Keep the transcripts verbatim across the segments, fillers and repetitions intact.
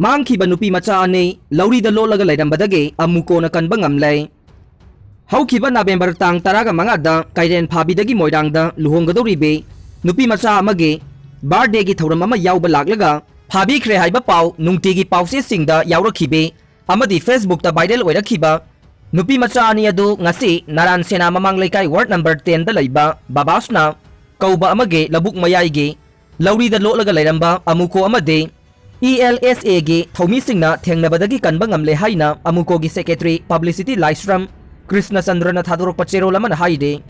ꯃꯥꯡꯈꯤꯕ ꯅꯨꯄꯤ ꯃꯆꯥ ꯑꯅꯤ ꯂꯧꯔꯤꯗ ꯂꯣꯠꯂꯒ ꯂꯩꯔꯝꯕꯗꯒꯤ ꯑꯃꯨꯀꯣꯅ ꯀꯟꯕ ꯉꯝꯂꯦ꯫ ꯍꯧꯈꯤꯕ ꯅꯕꯦꯝꯕꯔ ꯇꯥꯡ ꯇꯔꯥꯒ ꯃꯉꯥꯗ ꯀꯩꯔꯦꯟ ꯐꯥꯕꯤꯗꯒꯤ ꯃꯣꯏꯔꯥꯡꯗ ꯂꯨꯍꯣꯡꯒꯗꯧꯔꯤꯕꯤ ꯅꯨꯄꯤ ꯃꯆꯥ ꯑꯃꯒꯤ birthdayꯒꯤ ꯊꯧꯔꯝ ꯑꯃ ꯌꯥꯎꯕ ꯂꯥꯛꯂꯒ ꯐꯥꯕꯤꯈ꯭ꯔꯦ ꯍꯥꯏꯕ ꯄꯥꯎ ꯅꯨꯡꯇꯤꯒꯤ ꯄꯥꯎꯆꯦꯁꯤꯡꯗ ꯌꯥꯎꯔꯛꯈꯤꯕꯤ ꯑꯃꯗꯤ Facebookꯇ viral ꯑꯣꯏꯔꯛꯈꯤꯕ ꯅꯨꯄꯤ ꯃꯆꯥ ꯑꯅꯤ ꯑꯗꯨ ꯉꯁꯤ ꯅꯥꯔꯥꯟ ꯁꯦꯅꯥ ꯃꯃꯥꯡ ꯂꯩꯀꯥꯏ ward number tenꯗ ꯂꯩꯕ ꯕꯥꯕꯥꯁꯅꯥ ꯀꯧꯕ ꯑꯃꯒꯤ ꯂꯧꯕꯨꯛ ꯃꯌꯥꯏꯒꯤ ꯂꯧꯔꯤꯗ ꯂꯣꯠꯂꯒ ꯂꯩꯔꯝꯕ ꯑꯃꯨꯀꯣ ꯑꯃꯗꯤ ELSAꯒꯤ ꯊꯧꯃꯤꯁꯤꯡꯅ ꯊꯦꯡꯅꯕꯗꯒꯤ ꯀꯟꯕ ꯉꯝꯂꯦ ꯍꯥꯏꯅ ꯑꯃꯨꯀꯣꯒꯤ secretary publicity ꯂꯥꯏꯁ꯭ꯔꯝ ꯀ꯭ꯔꯤꯁꯅꯆꯟꯗ꯭ꯔꯅ ꯊꯥꯗꯣꯔꯛꯄ ꯆꯦꯔꯣꯜ ꯑꯃꯅ ꯍꯥꯏꯔꯤ꯫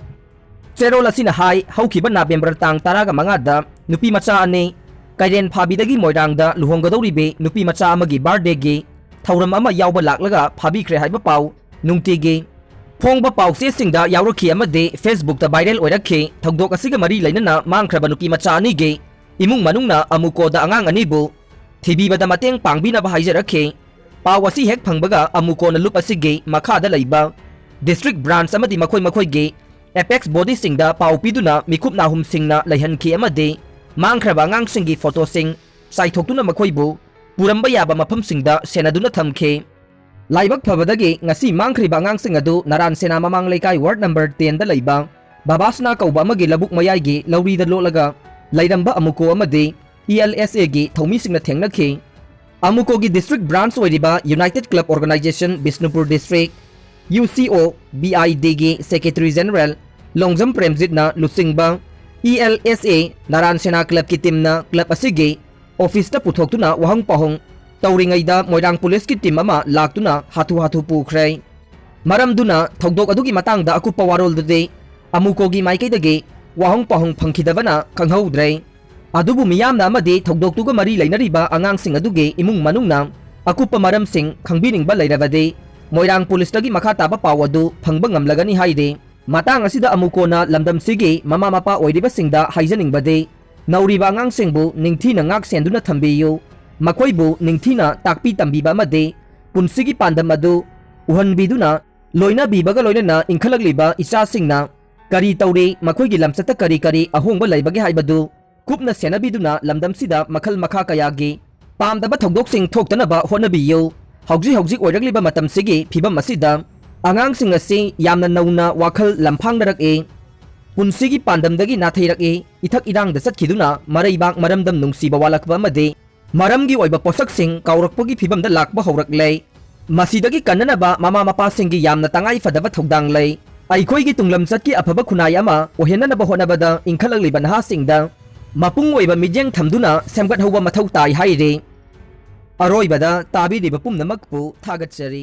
ꯆꯦꯔꯣꯜ ꯑꯁꯤꯅ ꯍꯥꯏ, ꯍꯧꯈꯤꯕ ꯅꯕꯦꯝꯕꯔ ꯇꯥꯡ ꯇꯔꯥꯒ ꯃꯉꯥꯗ ꯅꯨꯄꯤ ꯃꯆꯥ ꯑꯅꯤ ꯀꯩꯔꯦꯟ ꯐꯥꯕꯤꯗꯒꯤ ꯃꯣꯏꯔꯥꯡꯗ ꯂꯨꯍꯣꯡꯒꯗꯧꯔꯤꯕꯤ ꯅꯨꯄꯤ ꯃꯆꯥ ꯑꯃꯒꯤ birthdayꯒꯤ ꯊꯧꯔꯝ ꯑꯃ ꯌꯥꯎꯕ ꯂꯥꯛꯂꯒ ꯐꯥꯕꯤꯈ꯭ꯔꯦ ꯍꯥꯏꯕ ꯄꯥꯎ ꯅꯨꯡꯇꯤꯒꯤ ꯐꯣꯡꯕ ꯄꯥꯎꯆꯦꯁꯤꯡꯗ ꯌꯥꯎꯔꯛꯈꯤ ꯑꯃꯗꯤ Facebookꯇ viral ꯑꯣꯏꯔꯛꯈꯤ꯫ ꯊꯧꯗꯣꯛ ꯑꯁꯤꯒ ꯃꯔꯤ ꯂꯩꯅꯅ ꯃꯥꯡꯈ꯭ꯔꯕ ꯅꯨꯄꯤ ꯃꯆꯥ ꯑꯅꯤꯒꯤ ꯏꯃꯨꯡ ꯃꯅꯨꯡꯅ ꯑꯃꯨꯀꯣꯗ ꯑꯉꯥꯡ ꯑꯅꯤꯕꯨ ꯊꯤꯕꯤꯕꯗ ꯃꯇꯦꯡ ꯄꯥꯡꯕꯤꯅꯕ ꯍꯥꯏꯖꯔꯛꯈꯤ꯫ ꯄꯥꯎ ꯑꯁꯤ ꯍꯦꯛ ꯐꯪꯕꯒ ꯑꯃꯨꯀꯣꯅ ꯂꯨꯞ ꯑꯁꯤꯒꯤ ꯃꯈꯥꯗ ꯂꯩꯕ district branch ꯑꯃꯗꯤ ꯃꯈꯣꯏ ꯃꯈꯣꯏꯒꯤ apex bodyꯁꯤꯡꯗ ꯄꯥꯎ ꯄꯤꯗꯨꯅ ꯃꯤꯀꯨꯞ ꯅꯥꯍꯨꯝꯁꯤꯡꯅ ꯂꯩꯍꯟꯈꯤ ꯑꯃꯗꯤ ꯃꯥꯡꯈ꯭ꯔꯕ ꯑꯉꯥꯡꯁꯤꯡꯒꯤ photoꯁꯤꯡ ꯆꯥꯏꯊꯣꯛꯇꯨꯅ ꯃꯈꯣꯏꯕꯨ ꯄꯨꯔꯝꯕ ꯌꯥꯕ ꯃꯐꯝꯁꯤꯡꯗ ꯁꯦꯟꯅꯗꯨꯅ ꯊꯝꯈꯤ꯫ ꯂꯥꯏꯕꯛ ꯐꯕꯗꯒꯤ ꯉꯁꯤ ꯃꯥꯡꯈ꯭ꯔꯤꯕ ꯑꯉꯥꯡꯁꯤꯡ ꯑꯗꯨ ꯅꯥꯔꯥꯟ ꯁꯦꯅꯥ ꯃꯃꯥꯡ ꯂꯩꯀꯥꯏ ward number tenꯗ ꯂꯩꯕ ꯕꯥꯕꯥꯁꯅꯥ ꯀꯧꯕ ꯑꯃꯒꯤ ꯂꯧꯕꯨꯛ ꯃꯌꯥꯏꯒꯤ ꯂꯧꯔꯤꯗ ꯂꯣꯠꯂꯒ ꯂꯩꯔꯝꯕ ꯑꯃꯨꯀꯣ ꯑꯃꯗꯤ ELSAꯒꯤ ꯊꯧꯃꯤꯁꯤꯡꯅ ꯊꯦꯡꯅꯈꯤ꯫ ꯑꯃꯨꯀꯣꯒꯤ district branch ꯑꯣꯏꯔꯤꯕ United Club Organisation Bishnupur District, UCOBIDꯒꯤ secretary general Longjam ꯄ꯭ꯔꯦꯝꯖꯤꯠꯅ ꯂꯨꯆꯤꯡꯕ ELSA ꯅꯥꯔꯥꯟ ꯁꯦꯅꯥ clubꯀꯤ teamꯅ club ꯑꯁꯤꯒꯤ officeꯇ ꯄꯨꯊꯣꯛꯇꯨꯅ ꯋꯥꯍꯪ ꯄꯥꯎꯍꯪ ꯇꯧꯔꯤꯉꯩꯗ ꯃꯣꯏꯔꯥꯡ policeꯀꯤ team ꯑꯃ ꯂꯥꯛꯇꯨꯅ ꯍꯥꯊꯨ ꯍꯥꯊꯨ ꯄꯨꯈ꯭ꯔꯦ꯫ ꯃꯔꯝꯗꯨꯅ ꯊꯧꯗꯣꯛ ꯑꯗꯨꯒꯤ ꯃꯇꯥꯡꯗ ꯑꯀꯨꯞꯄ ꯋꯥꯔꯣꯜꯗꯨꯗꯤ ꯑꯃꯨꯀꯣꯒꯤ ꯃꯥꯏꯀꯩꯗꯒꯤ ꯋꯥꯍꯪ ꯄꯥꯎꯍꯪ ꯐꯪꯈꯤꯗꯕꯅ ꯈꯪꯍꯧꯗ꯭ꯔꯦ꯫ ꯑꯗꯨꯕꯨ ꯃꯤꯌꯥꯝꯅ ꯑꯃꯗꯤ ꯊꯧꯗꯣꯛꯇꯨꯒ ꯃꯔꯤ ꯂꯩꯅꯔꯤꯕ ꯑꯉꯥꯡꯁꯤꯡ ꯑꯗꯨꯒꯤ ꯏꯃꯨꯡ ꯃꯅꯨꯡꯅ ꯑꯀꯨꯞꯄ ꯃꯔꯝꯁꯤꯡ ꯈꯪꯕꯤꯅꯤꯡꯕ ꯂꯩꯔꯕꯗꯤ ꯃꯣꯏꯔꯥꯡ policeꯇꯒꯤ ꯃꯈꯥ ꯇꯥꯕ ꯄꯥꯎ ꯑꯗꯨ ꯐꯪꯕ ꯉꯝꯂꯒꯅꯤ ꯍꯥꯏꯔꯤ꯫ ꯃꯇꯥꯡ ꯑꯁꯤꯗ ꯑꯃꯨꯀꯣꯅ ꯂꯝꯗꯝꯁꯤꯒꯤ ꯃꯃꯥ ꯃꯄꯥ ꯑꯣꯏꯔꯤꯕꯁꯤꯡꯗ ꯍꯥꯏꯖꯅꯤꯡꯕꯗꯤ, ꯅꯧꯔꯤꯕ ꯑꯉꯥꯡꯁꯤꯡꯕꯨ ꯅꯤꯡꯊꯤꯅ ꯉꯥꯛ ꯁꯦꯟꯗꯨꯅ ꯊꯝꯕꯤꯌꯨ꯫ ꯃꯈꯣꯏꯕꯨ ꯅꯤꯡꯊꯤꯅ ꯇꯥꯛꯄꯤ ꯇꯝꯕꯤꯕ ꯑꯃꯗꯤ ꯄꯨꯟꯁꯤꯒꯤ ꯄꯥꯟꯗꯝ ꯑꯗꯨ ꯎꯍꯟꯕꯤꯗꯨꯅ ꯂꯣꯏꯅꯕꯤꯕꯒ ꯂꯣꯏꯅꯅ ꯏꯟꯈꯠꯂꯛꯂꯤꯕ ꯏꯆꯥꯁꯤꯡꯅ ꯀꯔꯤ ꯇꯧꯔꯤ, ꯃꯈꯣꯏꯒꯤ ꯂꯝꯆꯠꯇ ꯀꯔꯤ ꯀꯔꯤ ꯑꯍꯣꯡꯕ ꯂꯩꯕꯒꯦ ꯍꯥꯏꯕꯗꯨ ꯀꯨꯞꯅ ꯁꯦꯟꯅꯕꯤꯗꯨꯅ ꯂꯝꯗꯝꯁꯤꯗ ꯃꯈꯜ ꯃꯈꯥ ꯀꯌꯥꯒꯤ ꯄꯥꯝꯗꯕ ꯊꯧꯗꯣꯛꯁꯤꯡ ꯊꯣꯛꯇꯅꯕ ꯍꯣꯠꯅꯕꯤꯌꯨ꯫ ꯍꯧꯖꯤꯛ ꯍꯧꯖꯤꯛ ꯑꯣꯏꯔꯛꯂꯤꯕ ꯃꯇꯝꯁꯤꯒꯤ ꯐꯤꯕꯝ ꯑꯁꯤꯗ ꯑꯉꯥꯡꯁꯤꯡ ꯑꯁꯤ ꯌꯥꯝꯅ ꯅꯧꯅ ꯋꯥꯈꯜ ꯂꯝꯐꯥꯡꯅꯔꯛꯏ꯫ ꯄꯨꯟꯁꯤꯒꯤ ꯄꯥꯟꯗꯝꯗꯒꯤ ꯅꯥꯊꯩꯔꯛꯏ꯫ ꯏꯊꯛ ꯏꯔꯥꯡꯗ ꯆꯠꯈꯤꯗꯨꯅ ꯃꯔꯩꯕꯥꯛ ꯃꯔꯝꯗꯝ ꯅꯨꯡꯁꯤꯕ ꯋꯥꯠꯂꯛꯄ ꯑꯃꯗꯤ ꯃꯔꯝꯒꯤ ꯑꯣꯏꯕ ꯄꯣꯠꯁꯛꯁꯤꯡ ꯀꯥꯎꯔꯛꯄꯒꯤ ꯐꯤꯕꯝꯗ ꯂꯥꯛꯄ ꯍꯧꯔꯛꯂꯦ꯫ ꯃꯁꯤꯗꯒꯤ ꯀꯟꯅꯅꯕ ꯃꯃꯥ ꯃꯄꯥꯁꯤꯡꯒꯤ ꯌꯥꯝꯅ ꯇꯉꯥꯏ ꯐꯗꯕ ꯊꯧꯗꯥꯡ ꯂꯩ꯫ ꯑꯩꯈꯣꯏꯒꯤ ꯇꯨꯡꯂꯝꯆꯠꯀꯤ ꯑꯐꯕ ꯈꯨꯟꯅꯥꯏ ꯑꯃ ꯑꯣꯏꯍꯟꯅꯅꯕ ꯍꯣꯠꯅꯕꯗ ꯏꯟꯈꯠꯂꯛꯂꯤꯕ ꯅꯍꯥꯁꯤꯡꯗ ꯃꯄꯨꯡ ꯑꯣꯏꯕ ꯃꯤꯠꯌꯦꯡ ꯊꯝꯗꯨꯅ ꯁꯦꯝꯒꯠꯍꯧꯕ ꯃꯊꯧ ꯇꯥꯏ ꯍꯥꯏꯔꯤ꯫ ꯑꯔꯣꯏꯕꯗ ꯇꯥꯕꯤꯔꯤꯕ ꯄꯨꯝꯅꯃꯛꯄꯨ ꯊꯥꯒꯠꯆꯔꯤ꯫